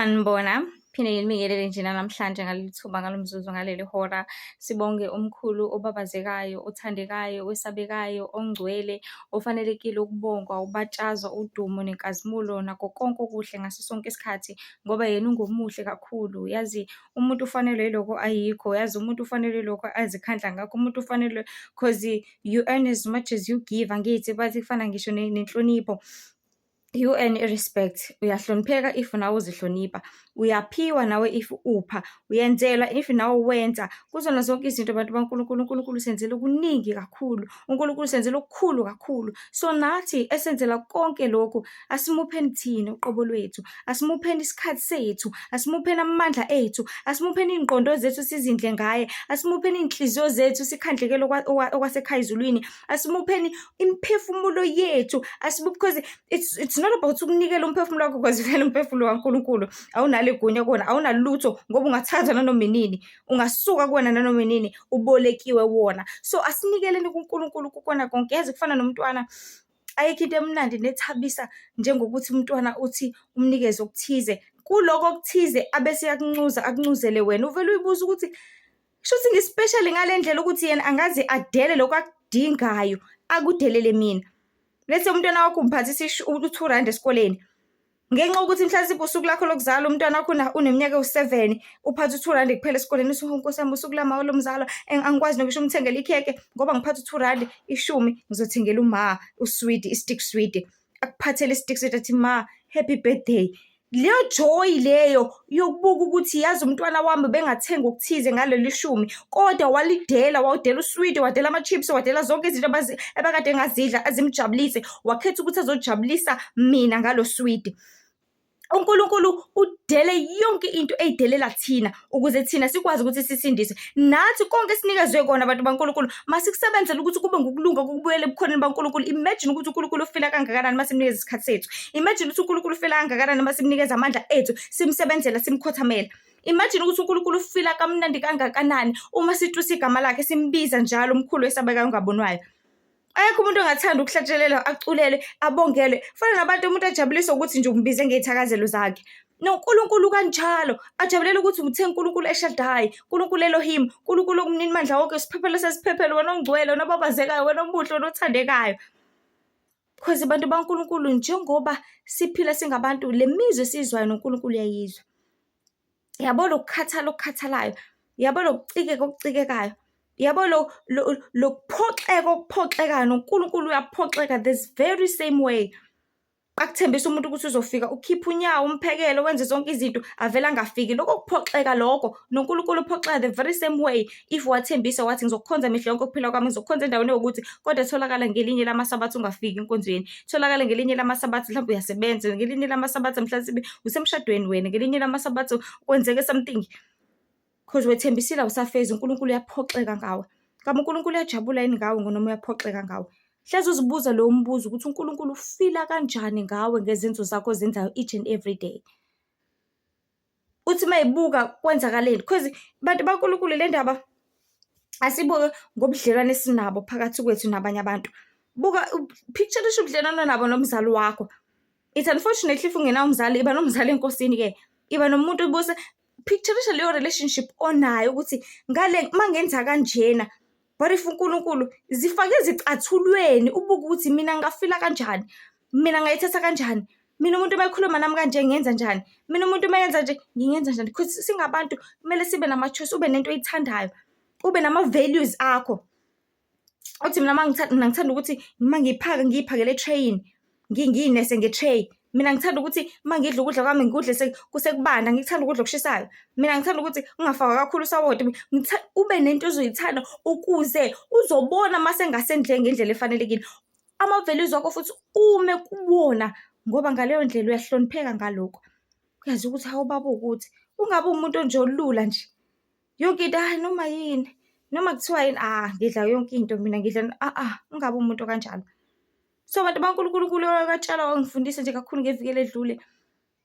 Sanibona, phinde nginibingelele nje nanamhlanje ngaleli thuba, ngalo mzuzu, ngaleli hora. Sibonge omkhulu, obabazekayo, othandekayo, owesabekayo, ongcwele, ofanelekile ukubongwa, ubatshazwa, udumo nenkazimulo nakho konke okuhle ngaso sonke isikhathi ngoba yena ungomuhle kakhulu. Yazi umuntu ufanelwe yilokho ayikho, yazi umuntu ufanelwe yilokho azikhandla ngakho, umuntu ufanelwe cause you earn as much as you give, angithi bathi kufana ngisho nenhlonipho. You earn i-respect, uyahlonipheka if nawe uzihlonipha, uyaphiwa nawe if upha, uyenzelwa if nawe wenza. Kuzona zonke izinto bantu baNkulunkulu, uNkulunkulu usenzela okuningi kakhulu, uNkulunkulu usenzela okukhulu kakhulu. So nathi esenzela konke lokhu, asimupheni thina uqobo lwethu, asimupheni isikhathi sethu, asimupheni amandla ethu, asimupheni iy'ngqondo zethu sizindle ngaye, asimupheni iy'nhliziyo zethu sikhandlekele okwasekhaya ezulwini, asimupheni imiphefumulo yethu, because it's not about ukunikela umphefumulo wakho, because vele umphefumulo kaNkulunkulu awunalo igunya kuwona, awunalutho ngoba ungathathwa nanoma inini, ungasuka kuwena nanoma inini, ubolekiwe wona. So asinikeleni kuNkulunkulu kukona konke. Yazi kufana nomntwana, ayikho into emnandi nethabisa njengokuthi umntwana uthi umnikeze okuthize, kuloko okuthize abese eyakuncuza, akuncuzele wena, uvele uyibuze ukuthi shuthi ngi-special ngale ndlela ukuthi yena angaze adele lokhu akudingayo, akudelele mina. Let's say umntwana wakho umphathisa u-R2 esikoleni. Ngenxa yokuthi mhlasimpe usuku lakho lokuzalwa umntwana wakho uneminyaka ewu-7, uphathe u-R2 kuphela esikoleni, uthi nkosi yami usuku lami lomzalo angikwazi nokusho umthengele ikhekhe ngoba ngiphathe u-R2, 10 ngizothengela uma uswidi, i-stick swidi. Akuphathele i-stick swidi athi, "Ma, happy birthday." Leyo joy leyo yokubuka ukuthi yazi umntwana wami ubengathenga okuthize ngaleli shumi, kodwa walidela, wadela uswidi, wadela ama-chips, wadela zonke izinto ebekade engazidla azimjabulise, wakhetha ukuthi azojabulisa mina ngalo swidi. uNkulunkulu udele yonke into eyidelela thina ukuze thina sikwazi ukuthi sisindiswe. Nathi konke esinikezwe kona, bantu baNkulunkulu, masikusebenzele ukuthi kube ngukulunga kokubuyela ebukhoneni baNkulunkulu. Imagine ukuthi uNkulunkulu ufila kangakanani uma simnikeza isikhathi sethu. Imagine ukuthi uNkulunkulu ufila kangakanani uma simnikeza amandla ethu, simsebenzela, simkhothamela. Imagine ukuthi uNkulunkulu ufila kamnandi kangakanani uma situsa igama lakhe, simbiza njalo, umkhulu wesabekayo ongabonwayo. Akekho umuntu ongathanda ukuhlatshelelwa, aculelwe, abongelwe. Fana nabantu umuntu ajabuliswa ukuthi nje umbize ngey'thakazelo zakhe. NoNkulunkulu kanjalo, ajabulela ukuthi uthe uNkulunkulu eShaddai, uNkulunkulu Elohim, uNkulunkulu omninimandla wonke, isiphephelo sesiphephelo, wena ongcwele, wena obabazekayo, wena omuhle, wena othandekayo. Because bantu baNkulunkulu, njengoba siphila singabantu, le mizwa esiyizwayo noNkulunkulu uyayizwa. Yabo lokukhathala okukhathalayo, yabo lokucikeka okucikekayo, yabo lokuphoxeka okuphoxekayo, noNkulunkulu uyaphoxeka this very same way. Akuthembisa umuntu ukuthi uzofika, ukhiphe unyawo, umphekele, wenze zonke izinto, avele angafiki. Lokho kuphoxeka lokho, noNkulunkulu uphoxeka the very same way. If wathembisa wathi, "Ngizokukhonza mihla yonke ukuphila kwami, ngizokukhonza endaweni ewukuthi," kodwa tholakala ngelinye lamasabatha ungafiki enkonzweni. Tholakala ngelinye lamasabatha mhlawumbe uyasebenza, ngelinye lamasabatha mhlawumbe usemshadweni wena, ngelinye lamasabatha kwenzeke something. Cause wethembisile awusafezi, uNkulunkulu uyaphoxeka ngawe. Ngabe uNkulunkulu uyajabula yini ngawe noma uyaphoxeka ngawe? Hlezi uzibuza lowo mbuzo ukuthi uNkulunkulu ufila kanjani ngawe ngezenzo zakho ozenzayo each and every day. Uthi uma ebuka kwenzakaleni? Cause bantu baNkulunkulu, le ndaba asibuke ngobudlelwane esinabo phakathi kwethu nabanye abantu. Buka, picture-isha ubudlelwano nabo nomzali wakho. It's unfortunately if ungenawo umzali, iba nomzali enkosini-ke, iba nomuntu ubuse, picture-isha leyo relationship onayo ukuthi ngale uma ngenza kanjena, what if uNkulunkulu, zifake ezicathulweni ubuke ukuthi mina ngingafila kanjani, mina ngingayithatha kanjani, mina umuntu uma ekhuluma nami kanje ngingenza njani, mina umuntu uma enza nje ngingenza njani? Because singabantu kumele sibe nama-choice, ube nento oyithandayo, ube nama-values akho. Uthi mina mina ngithanda ukuthi uma ngiphaka ngiyiphakele ethreyini, ngiyinese nge-tray. Mina ngithanda ukuthi uma ngidla ukudla kwami ngikudle kusekubanda, ngikuthanda ukudla okushisayo. Mina ngithanda ukuthi kungafakwa kakhulu usawoti. Ube nento ozoyithanda ukuze uzobona mase engasendleki ngendlela efanelekile. Ama-values wakho futhi ume kuwona ngoba ngaleyo ndlela uyahlonipheka ngalokho. Uyazi ukuthi hawu baba uwukuthi, ungabi umuntu nje olula nje. Yonke into hhayi noma yini, noma kuthiwa yini, ah ngidla yonke into mina ngidla, ungabi umuntu okanjalo. So bantu baNkulunkulu, uNkulunkulu watshala wangifundisa nje kakhulu ngeviki eledlule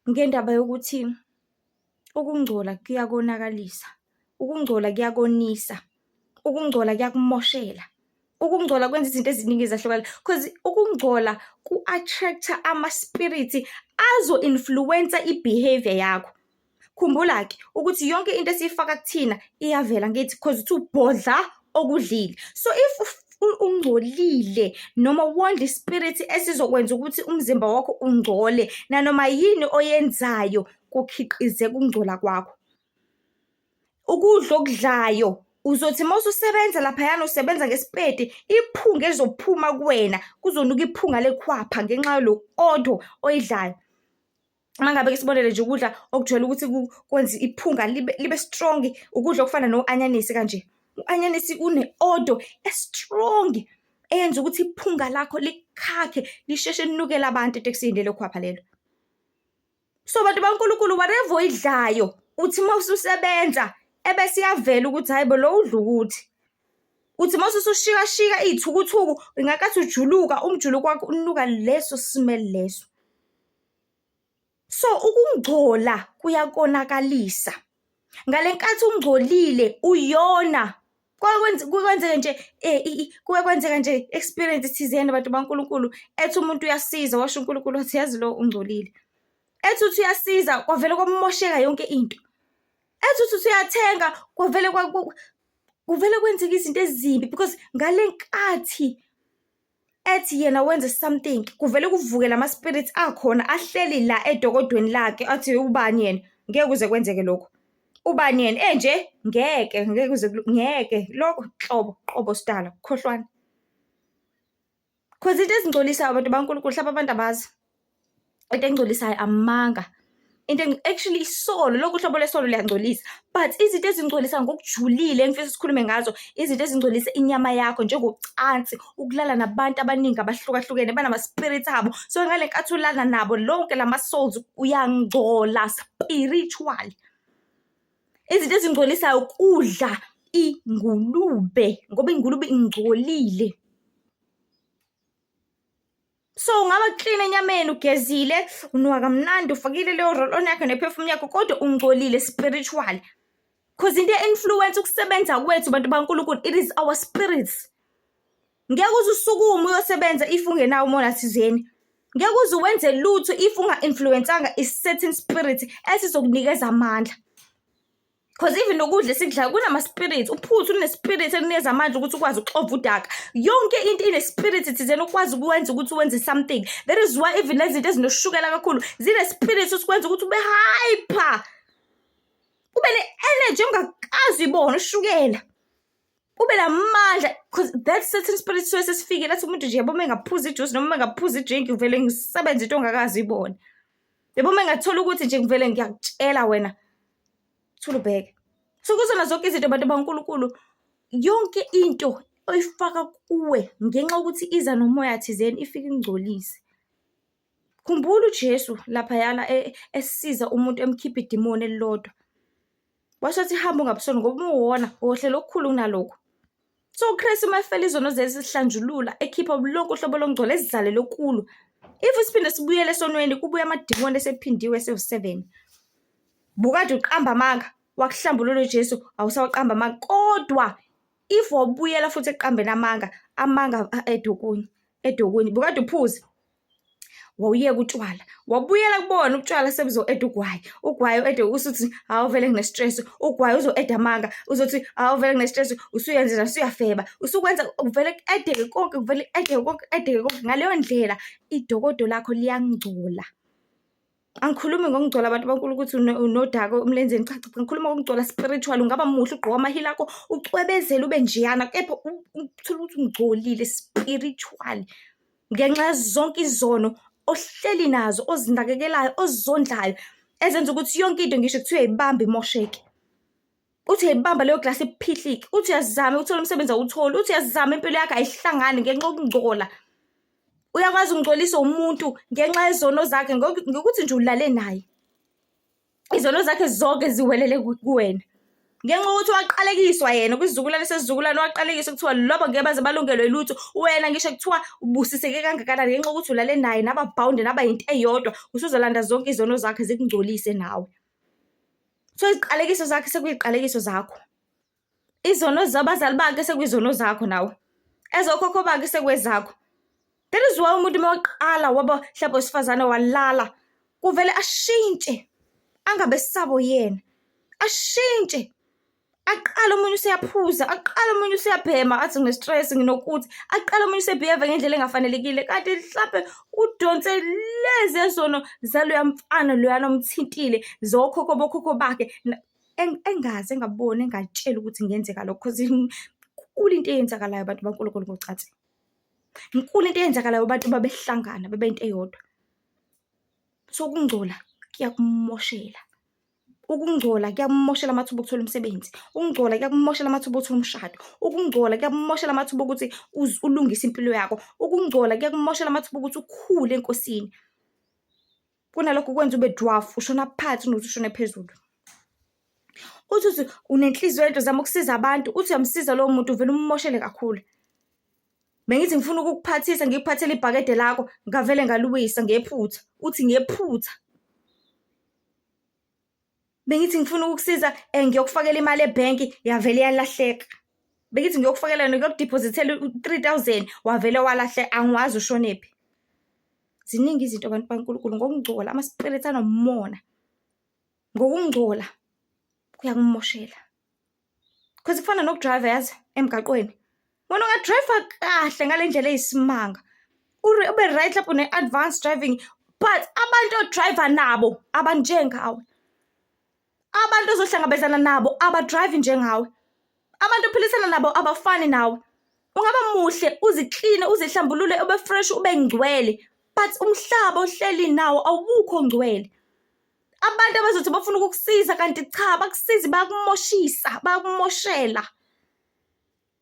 ngendaba yokuthi ukungcola kuyakonakalisa, ukungcola kuyakonisa, ukungcola kuyakumoshela, ukungcola kwenza izinto eziningi ezahlukene. Cause ukungcola ku-attract-a ama-spirit azo-influence-a i-behaviour yakho. Khumbula-ke ukuthi yonke into esiyifaka kuthina iyavela ngithi cause uthi ubhodla okudlile. So if ungcolile noma wondla ispirithi esizokwenza ukuthi umzimba wakho ungcole, nanoma yini oyenzayo kukhiqizeka ukungcola kwakho. Ukudla okudlayo uzothi uma ususebenza laphayana usebenza ngesipedi, iphunga elizophuma kuwena kuzonuka iphunga lekhwapha ngenxa yalo odo oyidlayo. Uma ngabe-ke isibonelo nje ukudla okujwayele ukuthi kwenze iphunga libe, libe strong, ukudla okufana no-anyanisi kanje. U-anyanisi une-odo e-strong eyenza ukuthi iphunga lakho likhakhe lisheshe linukele abantu etekisini lelo khwapha lelo. So bantu baNkulunkulu, whatever oyidlayo, uthi uma ususebenza ebese iyavela ukuthi hhayi bo lo udla ukuthi. Uthi uma usushikashika iy'thukuthuku, ngakathi ujuluka, umjuluko wakho unuka leso smell leso. So ukungcola kuyakonakalisa. Ngale nkathi ungcolile uyona. Kwenzeke nje kuke kwenzeka nje experience thizeni bantu baNkulunkulu, ethi umuntu uyasiza, washo uNkulunkulu wathi yazi lo ungcolile. Ethi uthi uyasiza kwavele kwamosheka yonke into. Ethi uthi uyathenga kwavele kuvele kwenzeka izinto ezimbi because ngale nkathi ethi yena wenze something kuvele kuvuke lama-spirits akhona ahleli la edokodweni lakhe athi ubani yena, ngeke kuze kwenzeke lokho. Ubani yena enje ngeke, ngeke kuze ngeke lokho nhlobo qobo sidala khohlwani. Cause into ezingcolisayo abantu baNkulunkulu mhlawumbe abantu abazi. Into engcolisayo amanga. Into actually isono, lonke uhlobo lwesono luyangcolisa. But izinto ezingcolisa ngokujulile engifisa sikhulume ngazo, izinto ezingcolisa inyama yakho njengocansi, ukulala nabantu abaningi abahlukahlukene banama-spirits abo. So ngale nkathi ulala nabo lonke lama-souls uyangcola spiritually. Izinto ezingcolisayo ukudla ingulube ngoba ingulube ingcolile. So ungaba clean enyameni, ugezile, unuka kamnandi, ufakile leyo roll on yakho ne-perfume yakho, kodwa ungcolile spiritually. Cause into e-influence ukusebenza kwethu bantu baNkulunkulu, it is our spirits. Ngeke uze usukume uyosebenza if ungenawo umoya thizeni. Ngeke uze wenze lutho if unga-influence-anga i-certain spirit esizokunikeza amandla. Cause even nokudla esikudlayo kunama-spirits, uphuthu lune-spirit elinikeza amandla ukuthi ukwazi ukuxova udaka. Yonke into ine-spirit thizeni okwazi ukwenza ukuthi wenze something. That is why even nezinto ezinoshukela kakhulu zine-spirit esikwenza ukuthi ube hyper. Ube ne-energy ongakaze uyibone ushukela. Ube namandla cause that certain spirit suke sesifikile athi umuntu nje yabo uma engaphuza ijuice noma uma engaphuza i-drink ngivele ngisebenze into ongakaze uyibone. Yabo uma engathola ukuthi nje ngivele ngiyakutshela wena, thula ubheke. So kuzona zonke izinto bantu baNkulunkulu, yonke into oyifaka kuwe ngenxa yokuthi iza nomoya thizeni ifike ikungcolise. Khumbula uJesu laphayana esiza umuntu emkhipha idimoni elilodwa. Washo athi hamba ungabusoni ngoba uma uwona uyohlela okukhulu kunalokhu. So uKristu uma efela izono zethu esihlanjulula ekhipha lonke uhlobo lokungcola esizalelwe kulo. If siphinde sibuyele esonweni kubuya amadimoni esephindiwe esewu-seven. Bukade uqamba amanga, wakuhlambulula uJesu awusawaqamba amanga. Kodwa if wabuyela futhi ekuqambeni amanga, amanga a-add okunye, add okunye. Bukade uphuza, wawuyeka utshwala, wabuyela kubona utshwala sebuzo-add ugwayi, ugwayi u-add usuthi hawu vele ngine-stress, ugwayi uzo-add amanga, uzothi hawu vele ngine-stress, usuyenza usuyafeba, usukwenza kuvele ku-add-eke konke, kuvele ku-add-eke konke, ku-add-eke konke. Ngaleyo ndlela idokodo lakho liyangcola. Angikhulumi ngokungcola abantu baNkulunkulu ukuthi unodaka emlenzeni, cha cha cha, ngikhuluma ngokungcola spiritual. Ungaba muhle ugqoke amahili akho, ucwebezele ube njeyana, kepha uthole ukuthi ungcolile spiritual ngenxa yazo zonke izono ohleli nazo, ozinakekelayo, ozizondlayo, ezenza ukuthi yonke into ngisho kuthiwa uyayibamba imosheke. Uthi uyayibamba leyo glasi iphihlike, uthi uyazama ukuthola umsebenzi awutholi, uthi uyazama impilo yakho ayihlangani ngenxa yokungcola. Uyakwazi ukungcolisa umuntu ngenxa yezono zakhe ngokuthi nje ulale naye. Izono zakhe zonke ziwelele kuwena. Ngenxa yokuthi waqalekiswa yena kwisizukulwane sesizukulwane waqalekiswa kuthiwa lobo ngeke baze balungelwe lutho. Wena ngisho kuthiwa ubusiseke kangakanani ngenxa yokuthi ulale naye naba-bound naba yinto eyodwa, usuzolanda zonke izono zakhe zikungcolise nawe. So iziqalekiso zakhe sekuyiziqalekiso zakho. Izono zabazali bakhe sekuyizono zakho nawe. Ezokhokho bakhe sekwezakho. That is why umuntu uma waqala waba mhlawumbe wesifazane walala, kuvele ashintshe. Angabe sabo yena. Ashintshe. Aqale omunye useyaphuza, aqale omunye useyabhema athi ngine-stress nginokuthi, aqale omunye use-behave ngendlela engafanelekile kanti mhlampe udonse lezi ezono zaloya mfana loyana omthintile zokhokho bokhokho bakhe engazi engaboni engatsheli ukuthi kungenzeka lokho cause inkulu into eyenzakalayo bantu baNkulunkulu ngocansi. Inkulu into eyenzakalayo abantu babehlangana bebe into eyodwa. So ukungcola kuyakumoshela. Ukungcola kuyakumoshela amathuba okuthola umsebenzi. Ukungcola kuyakumoshela amathuba okuthola umshado. Ukungcola kuyakumoshela amathuba okuthi ulungise impilo yakho. Ukungcola kuyakumoshela amathuba okuthi ukhule enkosini. Kunalokho kwenza ube dwarf, ushona phansi kunokuthi ushone phezulu. Uthi uthi unenhliziyo enhle uzama ukusiza abantu, uthi uyamsiza lowo muntu uvele ummoshele kakhulu. Bengithi ngifuna ukukuphathisa ngikuphathele ibhakede lakho, ngavele ngaliwisa ngephutha, uthi ngephutha. Bengithi ngifuna ukukusiza ngiyokufakela imali ebhenki yavele yalahleka. Bengithi ngiyokufakela yona ngiyokudibhozithela u-three thousand wavele walahleka angiwazi ushonephi. Ziningi izinto bantu baNkulunkulu ngokungcola ama-spirit anomona. Ngokungcola kuyakumoshela. Cause kufana nokudrayiva yazi emgaqweni. Wena ungadrayiva kahle ngale ndlela eyisimanga ube right lapho ne-advance driving but abantu odrayiva nabo abanjengawe. Abantu ozohlangabezana nabo abadrayivi njengawe. Abantu ophilisana nabo abafani nawe. Ungaba muhle uzikline uzihlambulule ube fresh ube ngcwele but umhlaba ohleli nawo awukho ngcwele. Abantu abazothi bafuna ukukusiza kanti cha bakusizi bayakumoshisa bayakumoshela.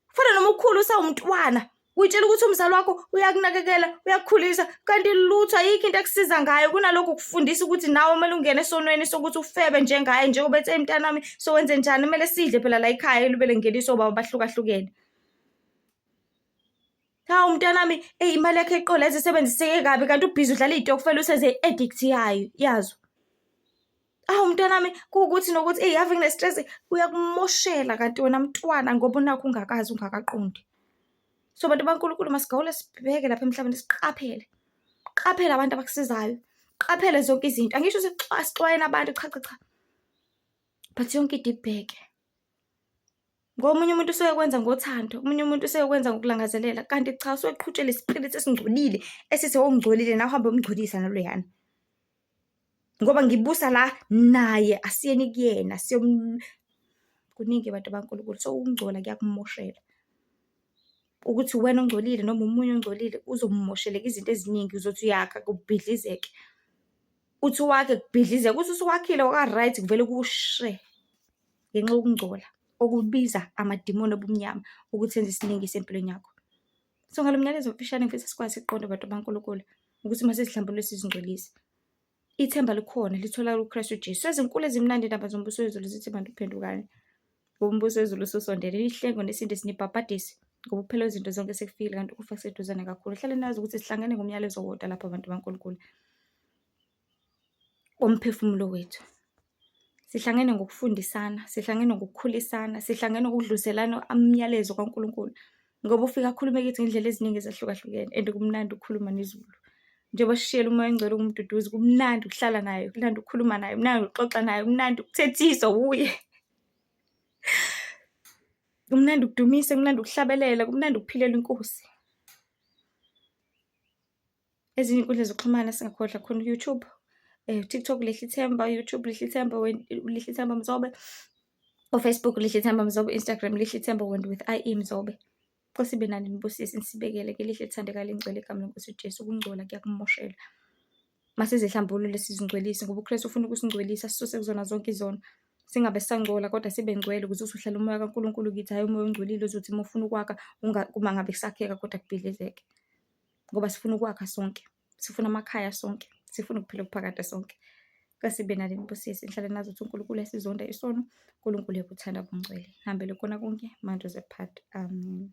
Kufana noma ukhulu usawumntwana uyitshela ukuthi umzali wakho uyakunakekela uyakukhulisa kanti lutho ayikho into ekusiza ngayo kunalokhu kufundisa ukuthi nawe kumele ungene esonweni sokuthi ufebe njengaye njengoba ethe mntanami sowenze njani kumele sidle phela la ekhaya elubele ngeniswa obaba bahlukahlukene. Hawu mntanami, eyi imali yakho eqola ezisebenziseke kabi kanti ubhizi udlala iy'tokufela useze i-addict yayo yazo. Awu mntanami, kuwukuthi nokuthi eyi ave ngine-stress uyakumoshela kanti wena mntwana ngoba unakho ungakazi ungakaqondi. So bantu baNkulunkulu masigawule sibheke lapha emhlabeni siqaphele. Qaphele abantu abakusizayo. Qaphele zonke izinto. Angisho ukuthi sixwayene abantu cha cha cha. But yonke into ibheke. Ngoba omunye umuntu usuke ekwenza ngothando, omunye umuntu usuke ekwenza ngokulangazelela, kanti cha usuke eqhutshelwa isipiliti esingcolile esithi ongcolile nawe uhambe uyomngcolisa naloyana. Ngoba ngibusa la naye asiyeni kuyena kuningi bantu baNkulunkulu. So ukungcola kuyakumoshela. Ukuthi uwena ongcolile noma omunye ongcolile uzomosheleka izinto eziningi uzothi uyakha kubhidlizeke. Uthi wakhe kubhidlizeke, uthi usuwakhile kwa-right kuvele kushe. Ngenxa yokungcola okubiza amadimoni obumnyama ukuthi enze isinengiso empilweni yakho. So ngalo myalezo omfishane ngifisa sikwazi siqonde bantu baNkulunkulu ukuthi uma sizihlambulule sizingcwelise. Ithemba likhona litholakala kuKristu Jesu. Ezinkulu ezimnandi indaba zombuso wezulu zithi bantu phendukani. Ngoba umbuso wezulu ususondele. Ihlengo nesindiso nibhabhadiswe ngoba ukuphela kwezinto zonke sekufikile kanti ukufa kuseduzane kakhulu. Hlale nazi ukuthi sihlangene ngomyalezo owodwa lapha bantu baNkulunkulu. Komphefumulo wethu. Sihlangene ngokufundisana, sihlangene ngokukhulisana, sihlangene ngokudluliselana umyalezo kaNkulunkulu. Ngoba ufike akhulume kithi ngey'ndlela eziningi ezahlukahlukene and kumnandi ukukhuluma nezulu. Njengoba sishiyela umoya ongcwele ungumduduzi, kumnandi ukuhlala naye, kumnandi ukukhuluma naye, kumnandi ukuxoxa naye, kumnandi ukuthethiswa wuye. Kumnandi ukudumisa, kumnandi ukuhlabelela, kumnandi ukuphilela inkosi. Ezinye iy'nkundla zokuxhumana singakhohlwa khona u-YouTube, TikTok Lihle Ithemba, YouTube Lihle Ithemba, Lihle Ithemba Mzobe, u-Facebook Lihle Ithemba Mzobe, Instagram Lihle Ithemba and with I_E Mzobe. Nkosi ibe nani nibusise nisibekele ngelihle elithandekayo elingcwele egameni lenkosi uJesu. Ukungcola kuyakumoshela. Masizihlambulule sizingcwelise ngoba uKristu ufuna ukusingcwelisa asisuse kuzona zonke izono. Singabe sisangcola kodwa sibe ngcwele ukuze uzohlala umoya kaNkulunkulu kithi, hhayi umoya ongcolile ozothi uma ufuna ukwakha kuma ngabe kusakheka kodwa kubhidlizeke. Ngoba sifuna ukwakha sonke, sifuna amakhaya sonke, sifuna ukuphila okuphakade sonke. Kasibe nani nibusise, nihlale nazi ukuthi uNkulunkulu uyasizonda isono, uNkulunkulu uyabuthanda ubungcwele. Nihambele kona konke, manje uzephatha. Amen.